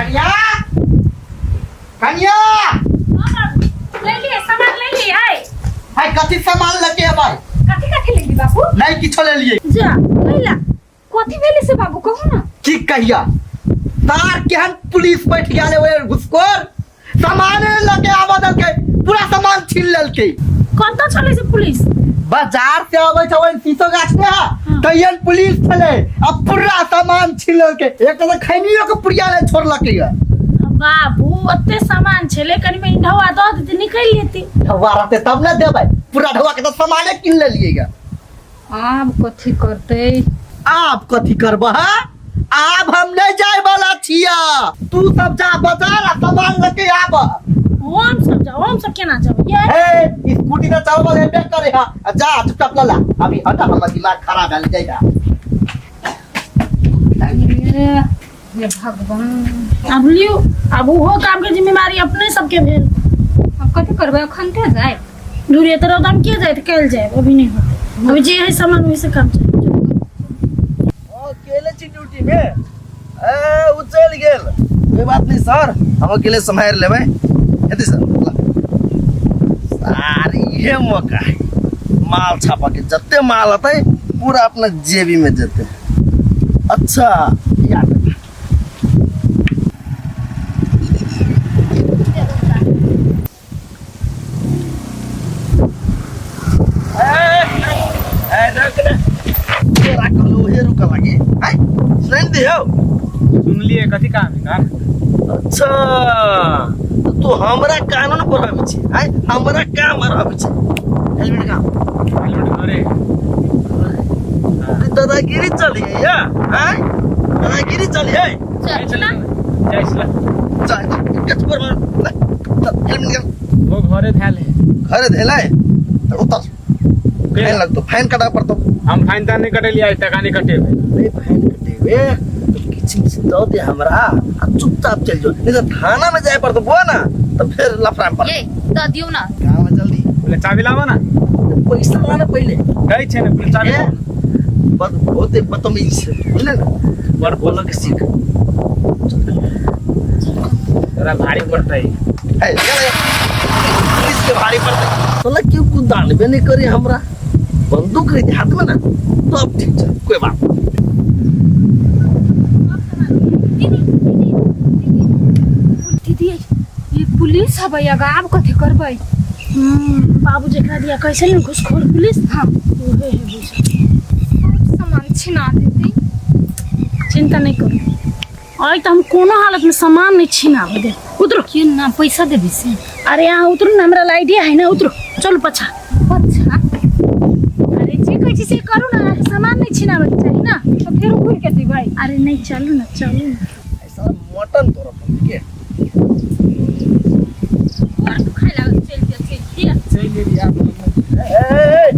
कनिया, कनिया। ले लिए सामान, ले लिए आए। है कथी सामान लेके अबै? कथी कथी ले ली बाबू? नहीं, किछो ले लिए। जा कैला, कथी भेले से बाबू, कहू ना। की कहिया, तार केहन पुलिस बैठ गेल ओए घुसखोर, सामान लके आबऽ देलकै, पूरा सामान छीन लेलकै। कतऽ छलै से पुलिस? बाजार से अबै छै, ओहि शीशो गाछ ने है, तैयन पुलिस छलै आ पूरा सामान छीन लेलकै। एक तऽ खैनियो के पुड़िया नहि छोड़लकै ये। बाबू, ओते सामान छलै, कनि मनि ढौआ दऽ देती, निकलि लेती। ढौआ रहतै तब ने देबै, पूरा ढौआ के तऽ सामाने कीन लेलियै ये। आब कथी करतै? आब कथी करबह? आब हम नहीं जाए वाला छिया, तू सब जा बाजार आ सामान लेके आब। हम सब जाओ, हम सब केना जाब ये? ए, स्कूटी तो चलबल हेबे करे हा, आ जा चुपचाप लला। अभी हटा, हमर दिमाग खराब भेल जाइया। हे हे भगवान। आब लियौ, आब ओहो काम के जिम्मेवारी अपने सबके भेल। आब कथी करबै, अखन ते जाय? दूर एते रौदा में के जाए, कल जाए, अभी नहीं होते, अभी जे है सामान वही से काम चले। अकेले छी ड्यूटी में, ए उ चलि गेल। कोई बात नहीं सर, हम अकेले सम्हारि लेबै। हेतै सर। ला। सर, इहे मौका है माल छापा के, जते माल हेतै पूरा अपना जेबी में जेतै। अच्छा यार। तोरा कहलहुँ हे रुकऽ लागी, आँय सुनि दियौ। सुनलिए, कथी काम है का? अच्छा, तऽ तू हमरा कानून पढ़ाबै छी? आँय, हमरा काम पढ़ाबै छी? हेलमेट काम। हेलमेट घरे। अरे दादागिरी चलिए या, आँय दादागिरी चलिए। चल ना। जाइ छला। चल कच पर मार, ले, चल हेलमेट निकाल। वो घरे धैल है। घरे धेलै तऽ उतर, फाइन लगतो, फाइन कटा पड़तो। हम फाइन ताइन नहीं कटेलियै, आइ टका नहीं कटेबै। नहीं फाइन कटेबे तो किछु किछु दऽ दे हमरा आ चुपचाप चलि जो, नहीं तो थाना में जाए पड़तो बुआ ना, तो फिर लफड़ा में पड़। ये दऽ दियौ ना। गाँव में जल्दी। पहिले चाबी लाबऽ ना। तो पैसा लाना पहिले। दै छै ने, पहिले चाबी। ए, बस बहुते बदतमीज छै, बुझले ने, बड़ बोलऽ के सीख। तोरा भारी पड़तै। ए, चल ए, पुलिस के भारी पड़तै। साला क्यों कुछ दानबे नहीं करे, हमरा बंदूक रही हाथ में ना तो अब ठीक छै, कोई बात नहीं। दीदी, दीदी, दीदी, ये पुलिस हबै आगा, आब कथी करबै? बाबू जेकरा दिया कैसे ने घुसखोर पुलिस। हाँ। उहे है बुझ। सब सामान छिना देतै। चिंता नहीं करू, आइ तऽ हम कोनो हालत में सामान नहीं छीनाबे दे। उतरो। के ना पैसा देबी से? अरे यहाँ उतरू ना, हमरा आइडिया है ना, उतरू, चलू पछा। अच्छा। अरे जे कहै छी से करू ना, अहाँके सामान नहीं छीनाबे के चाही ना। तो फेर घुर के जेबै? अरे नहीं, चलू ना, चलू ना। ऐसा मटन तोरा पड़तै के। गोर दुखाय लागल, चलि चलि चलि चलि गेली आब। ए, ए, ए,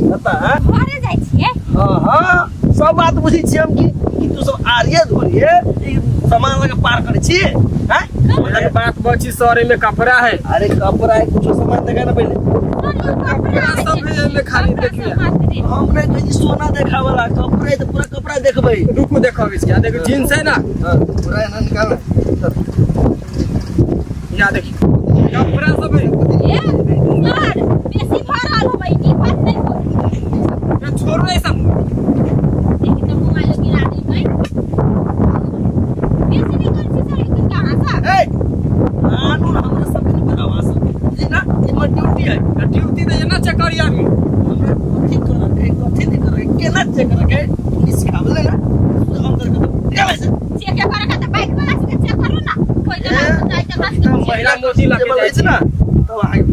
बता, हाँ? घरे जाइ छियै। हाँ हाँ, सब बात बुझै छियै हम कि तू सब आर्य धोरिये ई सामान लगे पार करै छी, हैं? एक बात बची सर, एमे कपड़ा है। अरे कपड़ा है, कुछो सामान देखा ना पहले। कपड़ा सब है एमे, खाली देखिए। हम नहीं कहै छी सोना देखा वाला, कपड़ा है तऽ पूरा कपड़ा देखबै। रुकू, देखबै छी। आ देखो, जींस है ना। हाँ, पूरा एना निकाल। यहाँ देखिए, कपड़ा सब है। ए सर, बेसी भऽ रहल होबै, ई बात नहि होय। ए, छोड़ू नहीं सब। देखी तऽ मोबाइल गिरा देबै। बेसी नहि करै छी सर, लेकिन कहाँ से ए, कानून हमरा सबके नहीं बनावा सब, बुझली ना, ई हमर ड्यूटी है। तो ड्यूटी तो एना चेक करी आदमी। हमरा कथी करऽ के, कथी नहीं करऽ के, केना चेक करऽ के, तू नहीं सिखावले ना, तू अंदर के तो निकाल ऐसे। चेक करे के तऽ बाइक वाला सबके चेक करू ना, कोई ए, जगह जाय तऽ एकटा महिला मोची लऽ के टेबल जाइ अछि ना, तब अहाँके